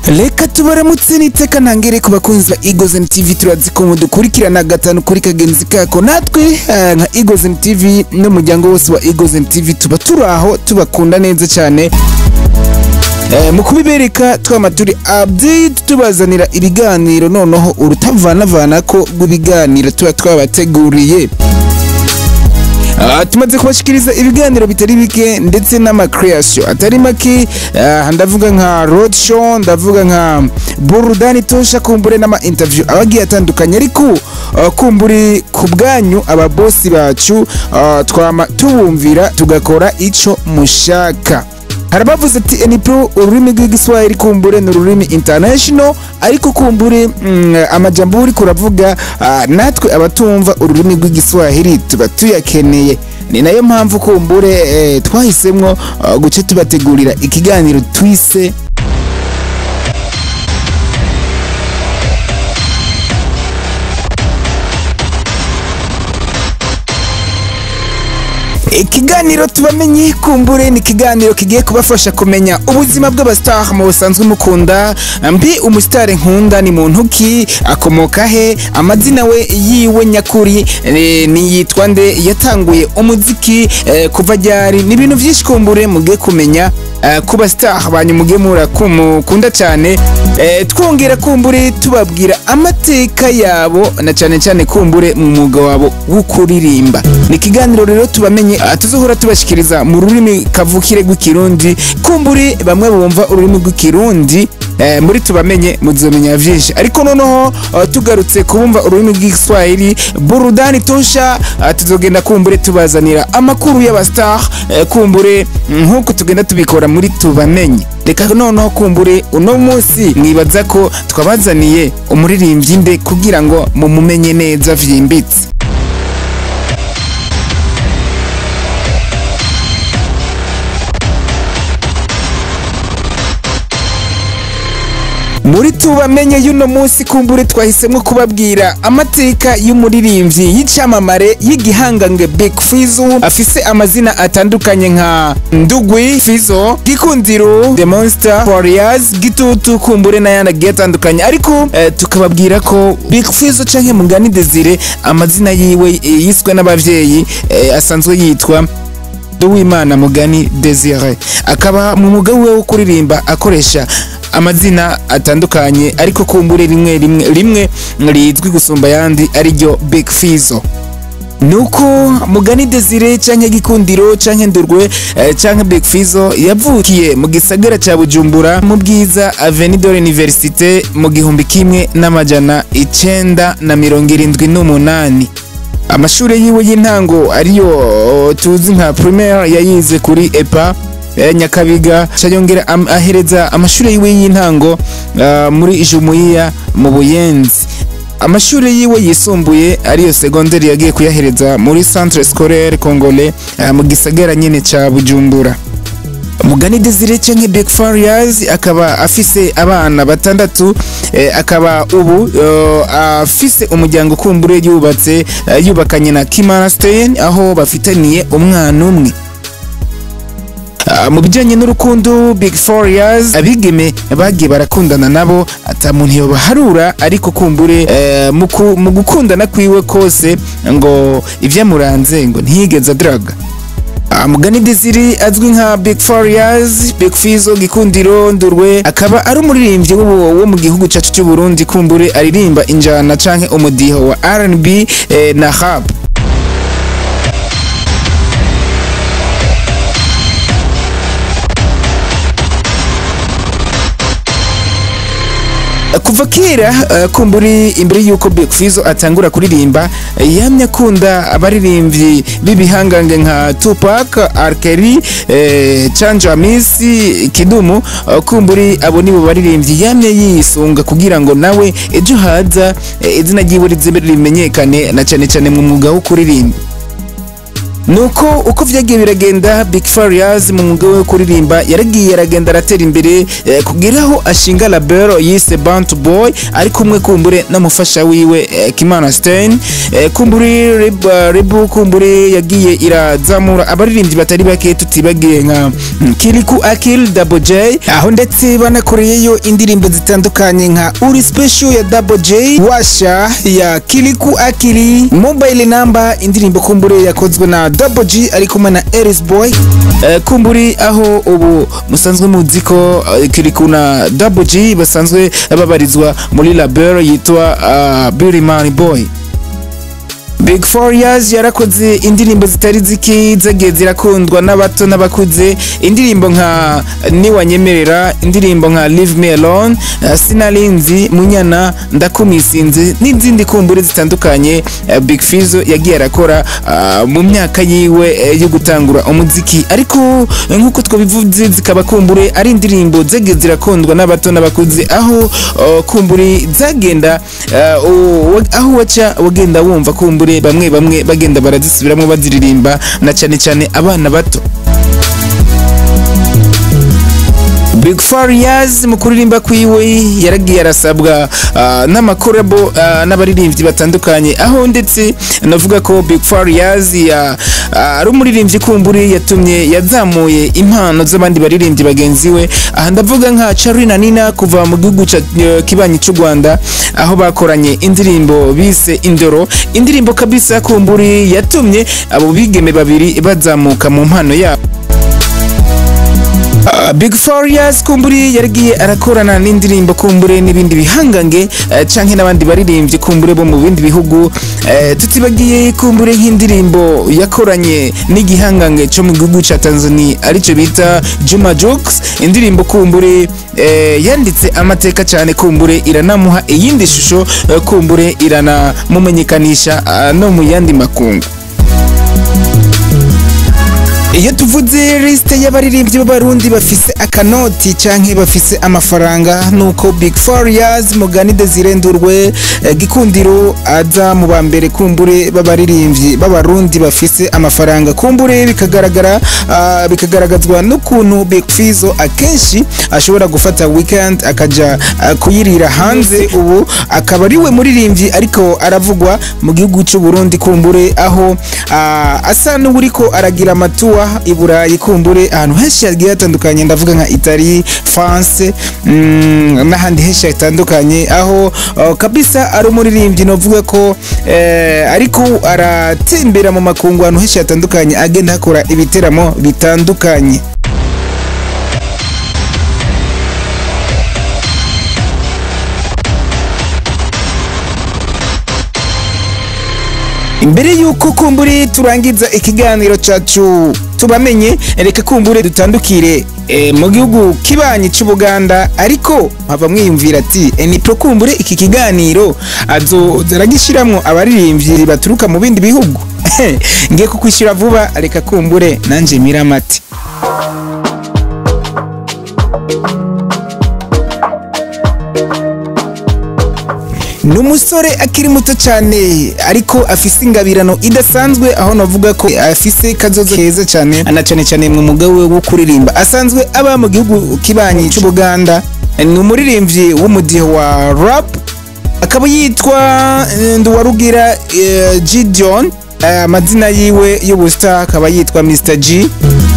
Reka tubaramutse n'iteka ntangere ku bakunzi ba Eagles TV. Turazi ko mudukurikirana gatanu kuri kagenzi kako. Natwe nka Eagles TV n'umuryango wose wa Eagles TV tuba turi aho, tubakunda neza cyane. Mu kubibereka twama turi update, tubazanira ibiganiro, noneho urutavanavana ko rw'ibiganiro tuba twabateguriye. Tumaze kubashikiriza ibiganiro bitari bike ndetse n'ama creation atari make. Ndavuga nka road show, ndavuga nka burudani tosha, kumbure n'ama interview abagiye atandukanye. Ariko kumbure ku bwanyu ababosi bacu, twama tubumvira tugakora ico mushaka. Harabavuze ati NPO ururimi rw'Igiswahili kumbure ni ururimi international, ariko kumbure amajambo uri kuravuga, natwe abatumva ururimi rw'Igiswahili tuba tuyakeneye. Ni nayo mpamvu kumbure twahisemwo guca tubategurira ikiganiro twise ikiganiro tubamenye. Kumbure ni ikiganiro kigiye kubafasha kumenya ubuzima bw'abastar mu busanzwe mukunda. Mbi umustar nkunda ni muntu ki? Akomoka he? Amazina we yiwe nyakuri ni yitwa nde? Yatanguye umuziki kuva ryari? Ni ibintu byinshi kumbure mugiye kumenya kuba star banyu mugiye murakunda cyane. Twongera kumbure tubabwira amateka yabo na cyane cyane kumbure mu mwuga wabo wo kuririmba. Ni ikiganiro rero tubamenye tuzohora tubashikiriza mu rurimi kavukire rw'Ikirundi. Kumbure bamwe bumva ururimi rw'Ikirundi, muri tubamenye muzomenya vyinshi. Ariko noneho tugarutse kubumva ururimi rw'Igiswahili, burudani tosha, tuzogenda kumbure tubazanira amakuru y'abastar, kumbure nkuko tugenda tubikora muri tubamenye. Reka noneho kumbure uno munsi mwibaza ko twabazaniye umuririmbyi nde kugira ngo mumumenye neza vyimbitse. Muri tubamenye y'uno munsi kumbure twahisemwo kubabwira amateka y'umuririmbyi y'icamamare y'igihangange Big Fizzo, afise amazina atandukanye nka Ndugwi Fizzo, Gikundiro, The Monster, Warriors, Gitutu, kumbure n'ayandi agiye atandukanye. Ariko tukababwira ko Big Fizzo canke Mugani Desire amazina yiwe yiswe n'abavyeyi, asanzwe yitwa Duwimana Mugani Desire, akaba mu mwuga wiwe wo kuririmba akoresha amazina atandukanye, ariko kumbure rimwe rimwe rimwe rizwi gusumba ayandi ariryo Big Fizzo. Nuko Mugani Desire canke Gikundiro canke Ndurwe canke Big Fizzo yavukiye mu gisagara ca Bujumbura mu Bwiza, Avenue de l'Université, mu 1978. Amashure yiwe y'intango ariyo tuzi nka primaire yayize kuri EPA Nyakabiga, yongera ahereza amashure yiwe y'intango muri Jumuiya mu Buyenzi. Amashure yiwe yisumbuye ariyo secondaire yagiye kuyahereza muri Centre Scolaire Congolais mu gisagara nyene ca Bujumbura. Mugani Desire canke Big Farious akaba afise abana batandatu, akaba ubu afise umuryango kumbure yubatse, yubakanye na Kimana Stein aho bafitaniye umwana umwe. Mu bijyanye n'urukundo, Big Farious abigeme bagiye barakundana nabo ata muntu yobaharura, ariko kumbure mu gukundana kwiwe kose ngo ivyamuranze ngo ntiyigeze adraga. Mugani Desire azwi nka Big Farious, Big Fizzo, Gikundiro, Ndurwe, akaba ari umuririmbyi wo mu gihugu cacu cy'u Burundi, kumbure aririmba injana canke umudiho wa R&B na rap. Kuva kera, kumburi imbere yuko Big Fizzo atangura kuririmba, yamye akunda abaririmbyi b'ibihangange nka Tupac, R. Kelly, Canjo Amisi, Kidumu. Kumburi abo nibo baririmbyi yamye yisunga kugira ngo nawe ejo haza izina ryiwe rize rimenyekane na cyane cyane mu mwuga wo kuririmba. Nuko uko vyagiye biragenda, Big Farious mu mwuga we wo kuririmba yaragiye aragenda aratera imbere kugeraho ashinga label yise Bantu Boy, ari kumwe kumbure n'umufasha wiwe Kimana Stein. Kumbure label kumbure yagiye irazamura abaririmbyi batari bake, tutibagiye nka Kirikou Akili, Double J, aho ndetse banakoreyeyo indirimbo zitandukanye nka Uri Special ya Double J, Washa ya Kirikou Akili, Mobile Number, indirimbo kumbure yakozwe na Double G ari kumwe na Eris Boy. Kumburi aho ubu musanzwe muzi ko Kirikou na Double G basanzwe babarizwa muri label yitwa Billy Boy. Big Farious yarakoze indirimbo zitari ziki zagiye zirakundwa n'abato n'abakuze, indirimbo nka Niwanyemerera, indirimbo nka Leave Me Alone, Sinarinzi, Munyana, Ndakumisinze n'izindi kumbure zitandukanye. Big Fizzo yagiye arakora mu myaka yiwe yo gutangura umuziki, ariko nk'uko twabivuze zikaba kumbure ari indirimbo zagiye zirakundwa n'abato n'abakuze, aho kumbure zagenda aho waca wagenda wumva kumbure bamwe bamwe bagenda barazisubiramo baziririmba, na cyane cyane abana bato. Big Farious mu kuririmba kwiwe yaragiye arasabwa n'amakorabo n'abaririmbyi batandukanye, aho ndetse navuga ko Big Farious ari umuririmbyi kumburi yatumye yazamuye impano z'abandi baririmbyi bagenzi we. Aha ndavuga nka Charly na Nina kuva mu gihugu kibanyi cy'u Rwanda, aho bakoranye indirimbo bise Indoro, indirimbo kabisa kumburi yatumye abo bigeme babiri bazamuka mu mpano yabo. Big Farious kumburi yaragiye arakorana n'indirimbo kumbure n'ibindi bihangange canke n'abandi baririmbyi kumbure bo mu bindi bihugu, tutibagiye kumbure nk'indirimbo yakoranye n'igihangange cyo mu gihugu ca Tanzania arico bita Juma Jux, indirimbo kumbure yanditse amateka cyane, kumbure iranamuha iyindi shusho, kumbure iranamumenyekanisha no mu yandi makungu. Iyo tuvuze liste y'abaririmbyi b'Abarundi bafise akanoti canke bafise amafaranga, nuko Big Farious Mugani Desire Ndurwe Gikundiro aza mu bambere kumbure b'abaririmbyi b'Abarundi bafise amafaranga, kumbure bikagaragara bikagaragazwa n'ukuntu Big Fizzo akenshi ashobora gufata weekend akaja kuyirira hanze. Ubu akaba ariwe muririmbyi ariko aravugwa mu gihugu cy'u Burundi, kumbure aho asa n'uriko aragira amatuwa i Burayi, kumbure ahantu henshi hagiye hatandukanye, ndavuga nka Italy, France, n'ahandi henshi hatandukanye, aho kabisa ari umuririmbyi novuga ko ariko aratembera mu makungu ahantu henshi hatandukanye, agenda akora ibiteramo bitandukanye. Imbere yuko kumbure turangiza ikiganiro cacu tubamenye, reka kumbure dutandukire mu gihugu kibanyi c'Ubuganda, ariko mpava mwiyumvira ati ni pro kumbure iki kiganiro azoza aragishiramwo abaririmbyi baturuka mu bindi bihugu. Ngiye kukwishura vuba, reka kumbure nanje miramati. Ni umusore akiri muto cyane ariko afise ingabirano idasanzwe, aho navuga ko afise kazoza keza cyane na cyane cyane mu mwuga we wo kuririmba. Asanzwe aba mu gihugu kibanyi c'Ubuganda, ni umuririmbyi w'umudiho wa rap, akaba yitwa Nduwarugira Gideon, amazina yiwe y'ubusta akaba yitwa Mr G,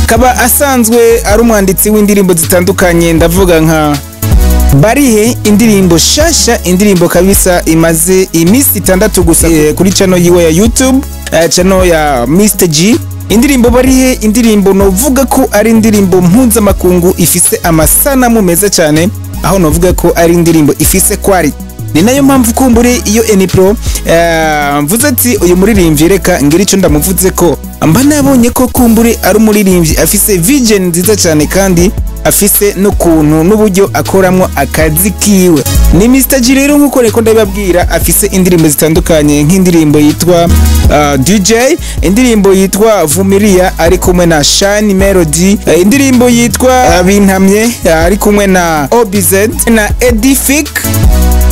akaba asanzwe ari umwanditsi w'indirimbo zitandukanye, ndavuga nka Barihe, indirimbo shasha, indirimbo kabisa imaze iminsi 6 gusa kuri channel yiwe ya YouTube, channel ya Mr G. Indirimbo Barihe, indirimbo novuga ko ari indirimbo mpuzamakungu ifise amasanamu meza cyane, aho novuga ko ari indirimbo ifise quality. Ni nayo mpamvu kumbure iyo Enipro mvuze ati uyu muririmbyi reka ngira ico ndamuvuze ko mba nabonye ko kumbure ari umuririmbyi afise vision nziza cyane kandi afise n'ukuntu n'uburyo akoramwo akazi kiwe. Ni Mr G rero nkuko reko ndabibabwira, afise indirimbo zitandukanye nk'indirimbo yitwa DJ, indirimbo yitwa Vumilia ari kumwe na Shine Melody, indirimbo yitwa Bintamye ari kumwe na OBZ na Edific.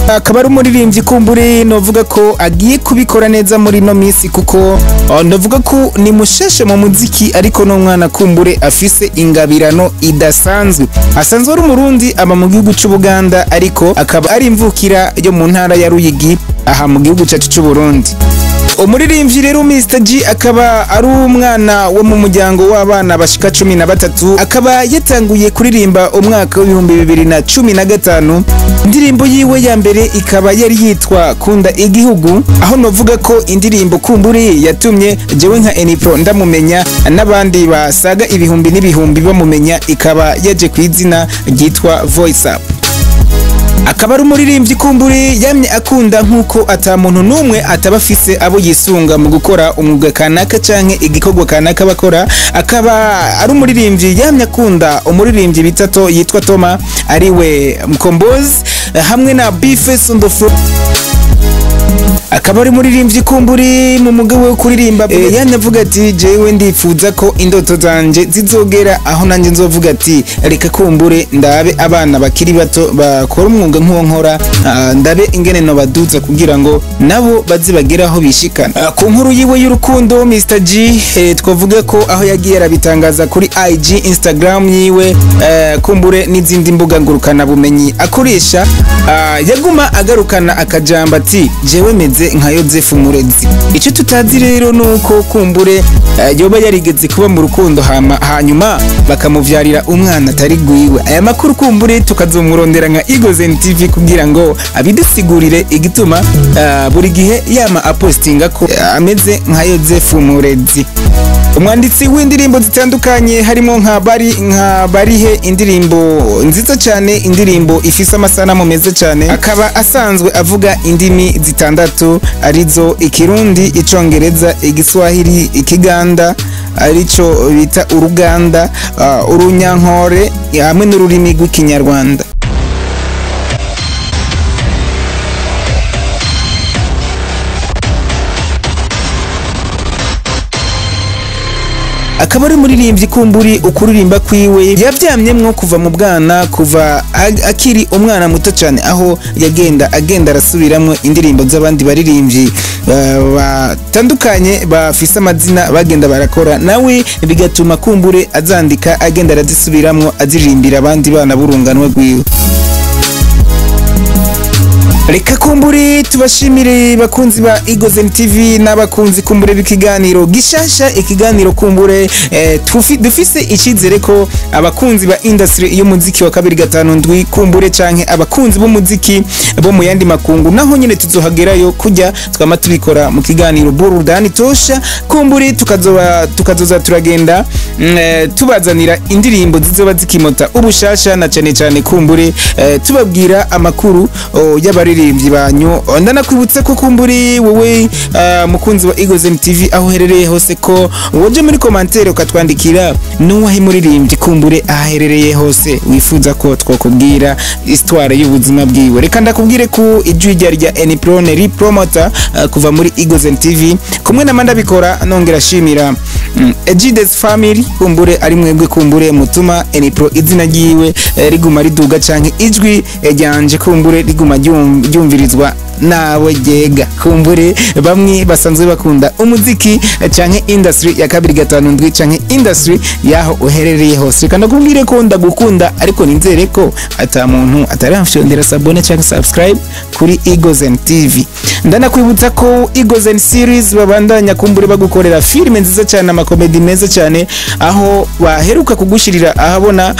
Akaba ari umuririmbyi kumbure novuga ko agiye kubikora neza muri no minsi, kuko ndavuga ko ni mushasha mu muziki, ariko n'umwana kumbure afise ingabirano idasanzwe. Asanzwe ari Umurundi, aba mu gihugu c'Ubuganda, ariko akaba ari imvukira yo mu ntara ya Ruyigi aha mu gihugu cacu c'Uburundi. Umuririmbyi rero Mr G akaba ari umwana wo mu muryango w'abana bashika 13. Akaba yatanguye kuririmba umwaka w'2015. Indirimbo yiwe ya mbere ikaba yari yitwa "Kunda Igihugu", aho novuga ko indirimbo kumbure yatumye jewe nka Enipro ndamumenya n'abandi basaga ibihumbi n'ibihumbi bamumenya, ikaba yaje ku izina ryitwa "Voice Up". Akaba ari umuririmbyi kumbure yamye akunda, nk'uko ata muntu n'umwe ataba afise abo yisunga mu gukora umwuga kanaka canke igikorwa kanaka bakora. Akaba ari umuririmbyi yamye akunda umuririmbyi bitato yitwa Toma, ariwe Mkombozi, hamwe na Bface on the Floor. Akaba ari umuririmbyi kumburi mu mugabo wo kuririmba yanavuga ati: "Jewe ndifuza ko indoto zanje zizogera aho nanjye nzovuga ati reka kumbure ndabe abana bakiri bato bakora umwuga nk'uwo nkora, ndabe ingene no baduza kugira ngo nabo baze bagere aho bishikana." Ku nkuru yiwe y'urukundo Mr G, twavuga ko aho yagiye arabitangaza kuri IG, Instagram yiwe, kumbure n'izindi mbuga ngurukana bumenyi akoresha, yaguma agarukana akajambo ati: "Jewe meze nka Yozefu Murezi." Icyo tutazi rero nuko kumbure yoba yarigeze kuba mu rukundo hama hanyuma bakamuvyarira umwana atari gwiwe. Aya makuru kumbure tukazomurondera nka Eagles TV kugira ngo abidusigurire igituma buri gihe yama apostinga ko ameze nka Yozefu Murezi. Umwanditsi w'indirimbo zitandukanye harimo nka "Barihe", indirimbo nziza cyane, indirimbo ifise amasanamu meza cyane. Akaba asanzwe avuga indimi zitandatu, arizo Ikirundi, Icongereza, Igiswahili, Ikiganda arico bita Uruganda, Urunyankore hamwe n'ururimi rw'Ikinyarwanda. Akaba ari umuririmbyi kumburi ukuririmba kwiwe yavyamyemwo kuva mu bwana, kuva akiri umwana muto cyane, aho yagenda agenda arasubiramwo indirimbo z'abandi baririmbyi batandukanye bafise amazina bagenda barakora, nawe bigatuma kumbure azandika, agenda arazisubiramwo, aziririmbira abandi bana b'urunganwe rwiwe. Reka kumbure tubashimire bakunzi ba Eagles TV n'abakunzi kumbure b'ikiganiro gishasha, ikiganiro kumbure dufise icyizere ko abakunzi ba industry y'umuziki wa 257 kumbure canke abakunzi b'umuziki bo mu yandi makungu, naho nyine tuzohagerayo kujya twama tubikora mu kiganiro Burudani Tosha. Kumbure tukazoza turagenda tubazanira indirimbo zizoba zikimota ubushasha, na cyane cyane kumbure tubabwira amakuru y'abaririmbyi banyu. Ndanakwibutsa ko kumburi wowe mukunzi wa Eagles TV, aho uherereye hose, ko woje muri commentaire ukatwandikira n'uwahe muririmbyi kumbure aherereye hose wifuza ko twakubwira histoire y'ubuzima bwiwe. Reka ndakubwire ko ijwi rya Eniprone Promoter kuva muri Eagles TV kumwe na Manda bikora, nongera shimira Egides Family, kumbure ari mwebwe kumbure mutuma Enipro izina ryiwe riguma riduga, canke ijwi ryanje kumbure riguma ryumvirizwa nawe ryega kumbure bamwe basanzwe bakunda umuziki canke industry ya 257 canke industry yaho uherereye hose. Reka ndakubwire ko ndagukunda, ariko nizere ko ata muntu ataramfyondera s'abonner canke subscribe kuri Eagles TV. Ndanakwibutsa ko Eagles Series babandanya kumbure bagukorera filime nziza cyane, amakomedi meza cyane, aho baheruka kugushirira ahabona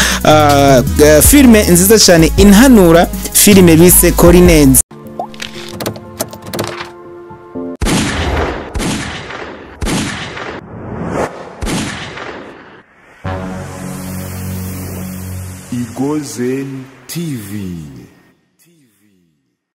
filime nziza cyane inhanura, filime bise Corinez. Eagles TV.